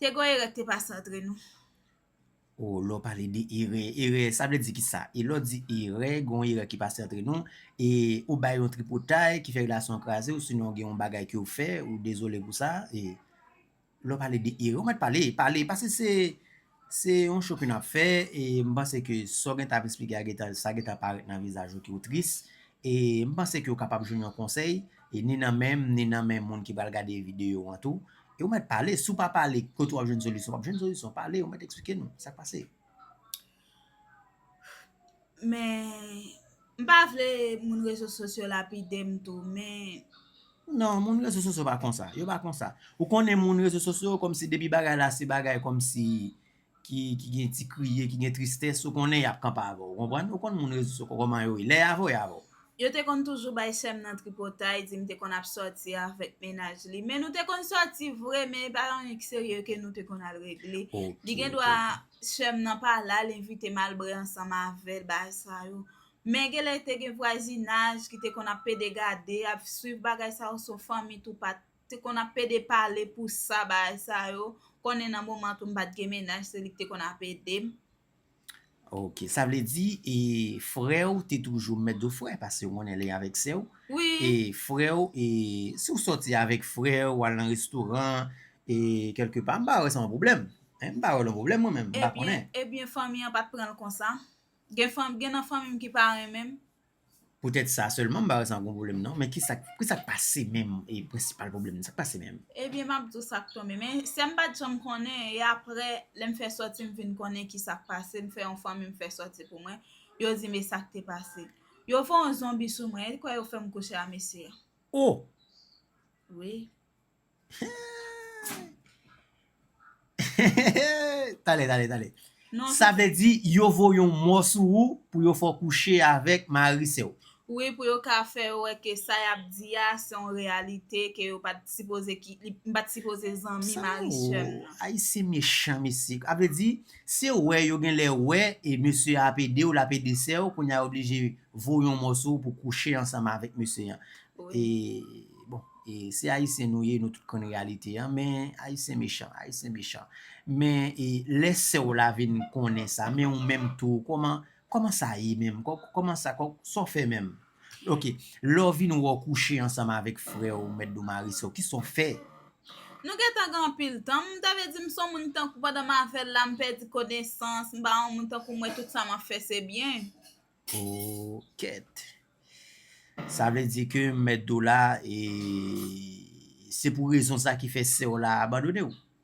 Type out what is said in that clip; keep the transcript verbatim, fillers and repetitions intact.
Te gen erè k te pase antre nou. O, lè w pale de erè, erè, sa vle di ki sa? E lè w di erè, gen yon erè ki pase antre nou, e ou bay yon tripotay ki fè relasyon an kraze, ou sinon gen yon bagay ke w fè, ou dezole pou sa, e lè w pale de erè, ou mèt pale, pale, paske se, se yon cho ke n ap fè, e m panse ke sa w gentan ap eksplike a, gentan, sa gentan parèt nan vizaj ou ke w tris, e m panse ke w kapab jwenn yon konsèy, e ni nan men m, ni nan men moun ki pral gade videyo an tou, e ou mèt pale, si w pa pale, kote w ap jwenn solisyon, w ap jwenn solisyon, pale, ou mèt eksplike nou, sa k pase? Men, m pa vle moun rezo sosyo lapide m tou, men. Non, moun rezo sosyo pa konsa, yo pa konsa. Ou konnen moun rezo sosyo, kòmsi depi bagay la, se bagay kòmsi ki, ki gen ti kriye, ki gen tristès, ou konnen y ap kanpe avè w, ou konprann? Ou konn moun rezo sosyo kòman yo ye, lè y avè w, y avè w. Yo te konn toujou bay sè m nan tripotay, di m te konn ap sòti avèk mennaj li. Men nou te konn sòti vre, men e pa anyen ki serye ke nou te konn al regle. Li gen dwa, sè m nan pa la, l envite m al bwè ansanm avè l, bagay sa yo. Men genlè te gen vwazinaj ki te konn ap pede gade, ap swiv bagay sa yo, se yon fanmi tou pa t te konn ap pede pale pou sa, bagay sa yo. Konnen nan moman tou m pa t gen mennaj, se li ki te konn ap ede m. Ok, sa vle di, e, frè w te toujou, m mèt di w frè, paske w konnen li avèk sè w. Wi. E frè w, e, si w sòti avèk frè w, w al nan restoran, e, kèlke pa, m pa wè sa yon pwoblèm. Hein, m pa wè l yon pwoblèm mwen menm, m pa konnen. Ebyen, fanmi an pa t pran l konsa. Gen fanm, gen nan fanmi m ki pa renmen m. Poutèt sa sèlman, m pa wè sa yon pwoblèm non. Men kisa, kisa k pase menm, e prensipal pwoblèm nan, sa k pase menm? Ebyen, m ap di w sa k tonbe. Men sè m pa t janm konnen, e aprè, lè m fè sòti, m vin konnen kisa k pase, m fè yon fanmi m fè sòti pou mwen. Yo di m e sa k te pase. Yo fè yon zonbi sou mwen, e kwè yo fè m kouche a mesye a. Oh! Wi. Talè, talè, talè. Non, Sa vle di, yo voye yon mò sou ou pou yo fè w kouche avèk mari sè w. Wi, pou yo ka fè yo wè ke sa y ap di a, se yon reyalite, ke yo pa t sipoze ki, li, m pa t sipoze zanmi mari sè m nan. Ayisyen mechan, mesye. A vle di, se wè yo genlè wè, e mesye a ap ede w, l ap ede sè w, kounye a yo oblije voye yon mò sou ou pou kouche ansanm avèk mesye an. Wi. E, bon, e se Ayisyen nou ye, nou tout konn reyalite an, men Ayisyen mechan, Ayisyen mechan. Men, e, lè sè w la vin konnen sa, men ou menm tou, kòman, kòman sa ye menm? Kò-, kòman sa, kò-, sa w fè menm? Ok, lè w vin wè w kouche ansanm avèk frè w, mèt di w mari sè w, kisa w fè? Nou gentan gen anpil tan. M ta vle di m se yon moun tankou pandan m avè l la, m pèdi konesans, m pa yon moun tankou mwen, tout sa m ap fè se byen. Oh, kèt. Sa vle di ke m mèt di w la, e se pou rezon sa ki fè sè w la abandone w.